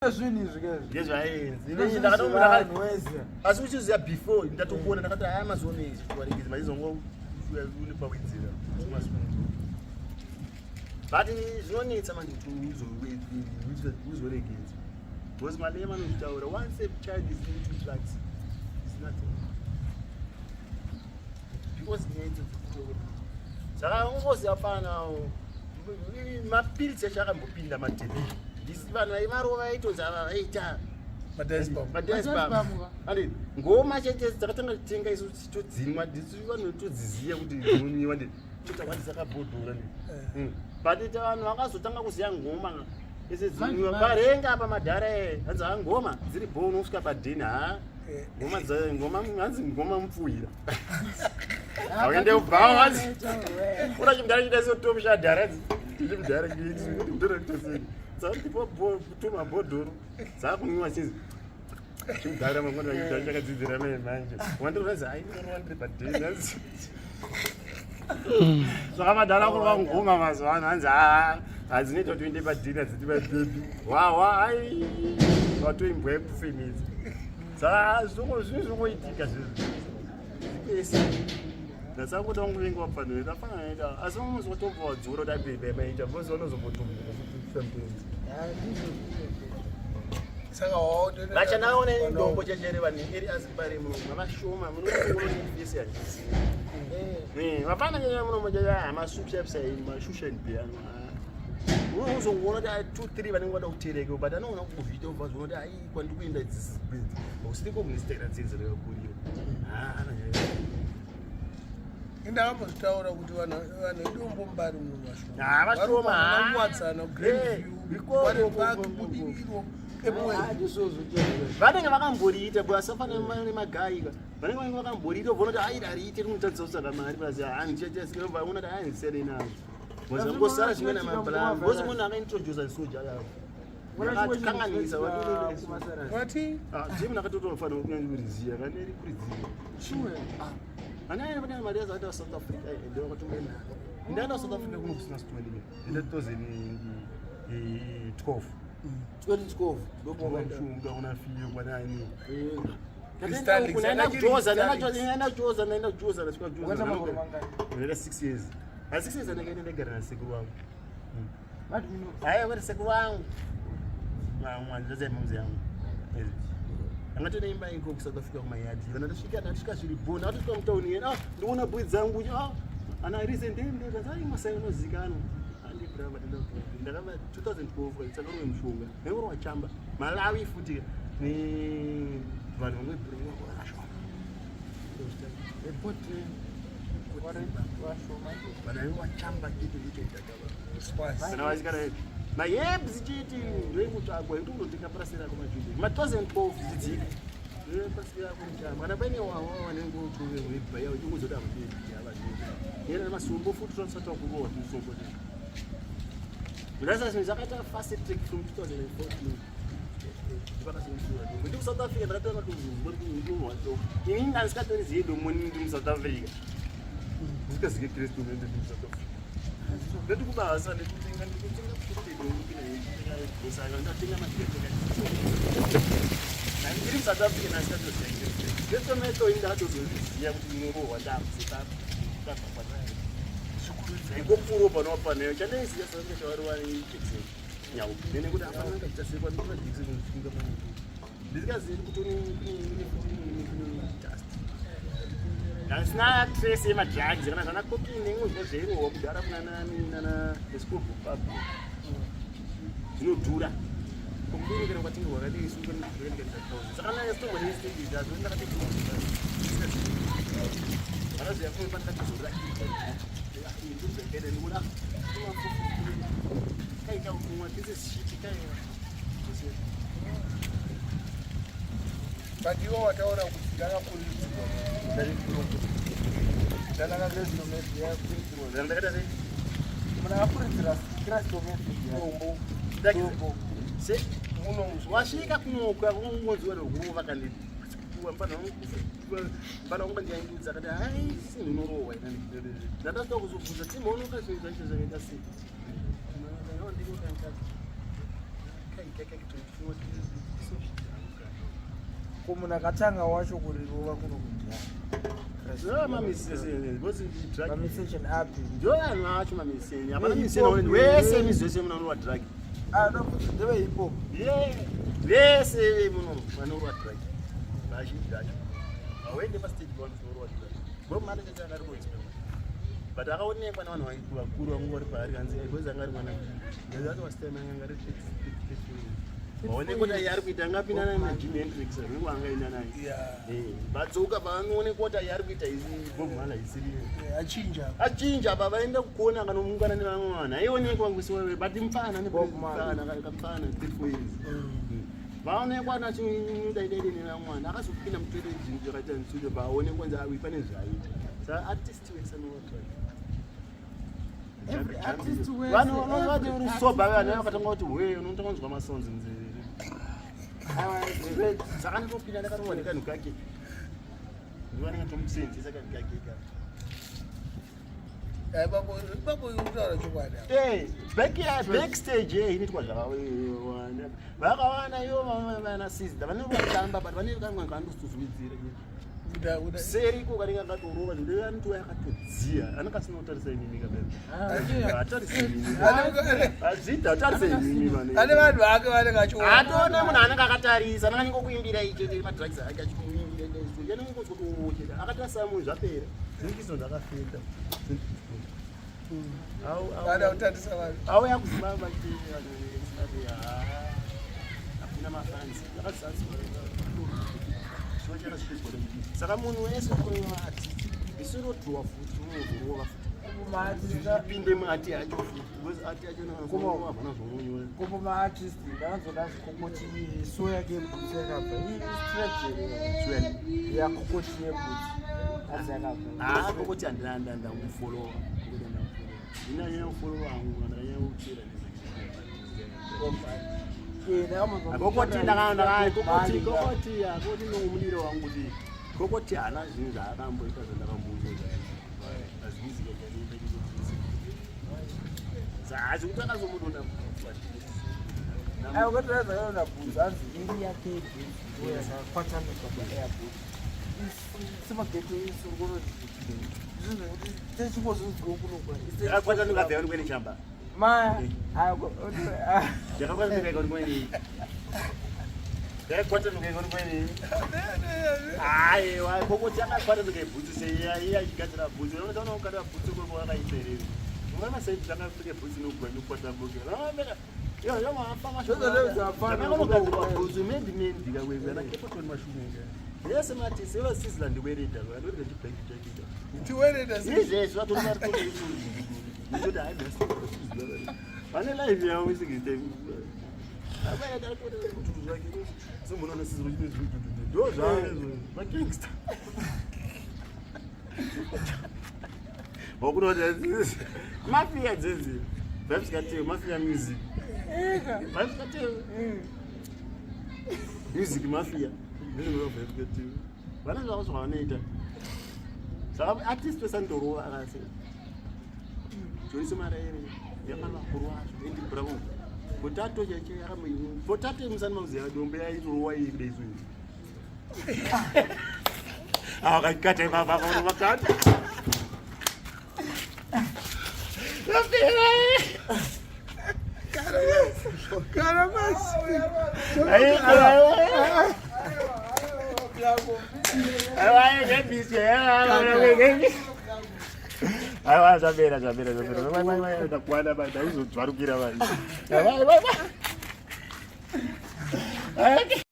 Zvinhu izvi ke izvi. Ndezvaenzi. Zvinhu Ndakatomuona zvevanhu wese. Asi uchiziva before ndatokuona ndakati haya mazuva izvi kuvaregedza maizongo une pawedzera. But zvinonetsa manje kuti uzoregedza. Because malema anozvitaura once a child is into drugs is nothing. Because nyaya idzo dzikutora. Saka ungoziva pana mapiritsi acho akambopinda madhebhi. Ndisi vanhu vaivarova vaitonzi ava vaita Madiaspam. Andi ngoma chete dzakatanga kutenga isu todzimwa ndisu vanhu todziziya kuti dzinonwiwa ndi totakwati dzakabhodhora ndi. But vanhu vakazotanga kuziya ngoma ese dzinonwiwa parenga apa madhara e hanzi ha ngoma dziri bho unosvika padheni ha ngoma dza ngoma hanzi ngoma mupfuhira. Auende kubhawa hanzi. Una chimudhara chida sotomusha dhara chimudhara chimudhara kutosei. Dzandipo bho tumabhodhoro dzakunwiwa chinzi chimudhara mangwana chimudhara chakadzidzira mai manje wandiroza ai ndorova ndiri padheni hanzi saka madhara kurova ngoma mazuva ano hanzi haa hadzinoita kuti uende padheni hadziti pabhebhi wawa ai watoimbwa yekufemedza saka zvinhu zvingoitika zvezvo zvipese ndasangoda kungovenga wapfanira ndafanana naita asi unozi watobva wadzora kuti abhebhi maita because vanozombotumira sometimes Saka waone vachanaona ndombo chechere vanhu iri asi pari muno mavashoma munoonese handisi vapana nyanya muno mocha masupsapsa mashushan piano unozongoona kuti ah, 2 3 vanenge vada kutereka but anoona kuzviita ubva zvoona kuti ai kwandiri kuenda this is bad usiri kokunisitera dzinzi rakakurira Ndakambozvitaura kuti vanhu vanhu vedombo mbari muno vashoma. Ah, vashoma, ah. Kuwadzana Eh, Grandview, ikoko, Warren Park, ikoko, Budiriro, Epworth. Ndizvozvo chaizvo. Vanenge vakamboriita bwa asafana nemagaika vanenge vanenge vakamboriita ubva kuti ai rariite rinotadzisa kutsvaga mari plus handichachasikabva ona kuti ai ndisiyane nazvo ngosara zvimwe namaplan because munhu akaintrodusa soja yavo kanganisa Wati? jim nakatotofanira kunyange kaneri kuriziya ana ene pane mari yacho akaita South Africa ende vakatonga ndaenda South Africa kuno kusina 20 ende 2012 2012 ndopokaenda. mushonga una fiyo kwanani Starlings, ndaenda akachiri kujoza Starlings. ndaenda kujoza ndaenda kujoza ndasvika kujoza Wakaita makore mangani? ndaenda 6 years a 6 years ndakaenda ndagara nasekuru wangu. What do you know? Haya kwete sekuru wangu mwanzadzi yemumzi yangu angatone imba iko kuSouth Africa kumayadi kana ndasvika ndasvika zviri bho ndakatosvika mutauni yena ah ndikuona boi dzangu ah ana recent day ndakazai masai unozikanwa andibrava ndakava 2012 ndakarowe mushonga ndaingorwa chamba Malawi futi ne vanhu vangwe vanhu vachamba chete Spice. kana vasikana mahebs chete ndoikutsvagwa yekuti unotenga purasi rako majude ma 2012 dzidzika purasi rako muchamba kana paine wawa vanenge utoebhaya uchingozoda yena masombo futi twanisati wakurowa tumusombo ndasa zvinhu zvakaita fast track from 2014 ndi kuSouth Africa ndakatanga kuzozwa inini ndandisikatoriziye dombo ndi muSouth Africa ndisikaziye kristu ndi muSouth Africa ndati kubasa ndikutenga ndikutenga ndatenga ndiri muSouth Africa ndandisikatoziya ndetometo ini ndakatozoziya kuti inorohwa ndakuzimbabwe ndabva kwanayo ikopfuuro panopaneyo chandaiziya saanga chavarova jekiseni nyau nene kuti hapana ngaita sei kwandikutora jekiseni ndichifunga maningi ndisikazivi kuti dust handisina trace yemadrugs kana zvana cocaine imwe zvino zvairohwa kudhara kunana escope pub zvinodhura kuburukira kwatinge wakadii saka But iwe wataura kuti ndakakuridzirwa. Munakakuridzira Christ of Dombo. Dombo. Muno Wasvika kunoka kungonziwa neguva kandi mfana wangu ndiyaindudza akati hai sinhinorohwa ndandasida kuzobvunza timoonoka zvinhu zvacho zvakaita sei. Ko munhu akatanga wacho kurirova kuno kundiamamisession api ndo vanhu vacho mamiseni hapana miseni wese mizwese muno unorwa drug. Ah, ndeveipo vese muno vanorwa drug vazhinji vacho hauende pastage vanorwa drug. Bob Marley chete akari kuexperiment, but akaonekwa nevanhu vakuru vangu vari paari, kanzi because anga ari mwana ndaati was time anga ari 34. Vaonekwa kuti ari kuita angapinda naJimi Hendrix ringu angaenda naye. Vadzoka vanoonekwa kuti ari kuita izi Bob Marley isiri. Achinja. Achinja apa vaenda kukona akanoungana nevamwe vanhu aionekwa kusiwa, but mupfana. Bob Marley. Kamfana 34 years vaonekwa nachidaidai nevamwe vanhu akazopinda mutoilet zvinhu zvakaita studio vaonekwa nzi awi pane zvaaita. Saka artist wese anowa. Every artist wese, Vanhu vanoti every uri sober, vanhu vakatanga kuti we unotanga kunzwa masonzi munzeve. Saka ndinopinda ndakarohwa nekanhu kake, ndivanenge tomusenzesa kanhu kake ka. Ipapo ipapo utaura chokwadi. Eh, backstage inoitwa zvakawanda vakawana ivo vana sister vanenge vatamba, but vanenge kamwe kandosuzwidzira seriko kanenge akatorova zvekuti anotova yakatodziya anenge asina kutarisa imimi kabebe atarisa imimi azvida atarisa imimi. Ane vanhu vake vanenge achiona. Atone munhu anenge akatarisa anenge anyingokuimbira icho madrugs ake achikuimbira anenge kunzwa kuti akatarisa munhu zvapera zvingizo ndakafenda. Ada kutarisa vanhu. Auya kuZimbabwe achiti hakuna mafans. Saka munhu wese artist isinodhuwa futi unozorova futi ipinde muati yacho futi because ati yacho havana zvononyora. Kopo maartist ndakazoda kokoti soya yake yebhutsu yakabva istrategy yakokoti yebhutsu adzi yakabva. Ah, kokoti handina ndangufolowa, kokoti handangufolowa, ndinanyanya kufolowa hangu ndakanyanya kuteera. Kokoti ndakakokoti kokoti kokoti ndongomudiro wangu kuti kokoti haana zvinhu zvaakamboita zvandakamboita azimizika. Zvekuti akazomudonda. Ukatorazakaona bhutsu anzi iri yake yebhutsu ndo yakakwatanurwa paairport semageto isu zvinhu zvekuti techingozonzwa kunokwa. Yakakwatanuka bva kwene chamba. Ma Yakakwatanuka kwene, yakakwatanuka kwene. Aiwa, kokoti yakakwatanuka ibhutsu sei achigadzira bhutsu? Unotaona kugadzira bhutsu koko akaita here? Ungaona sei akapfeka bhutsu inogwanyukwatamuka? Unogadzirwa bhutsu mendi mendi kakwekwe ana Kepotoni mashumeka yese matisi evasizila ndiwereda anowereda chibhengi chakita. Tiwereda. Izvezvi vatori vane live yavo isikite ndo zvazvo magangster wakunoti mafia dzedzi Vybz Kartel mafia music, Vybz Kartel music mafia. Vybz Kartel vane zvavo zvavanoita. Saka artist wese anotorova akase Joyce Maraire yakavakuru vacho Andy Brown potato chaicho yakamu potato yemusani makuziva dombe yaitorowa iyi kudai izvo akakata ipapa vakata. Kana masi. Aiwa, zvapera, zvapera, zvapera. Ndakwana, ndaizodzvarukira.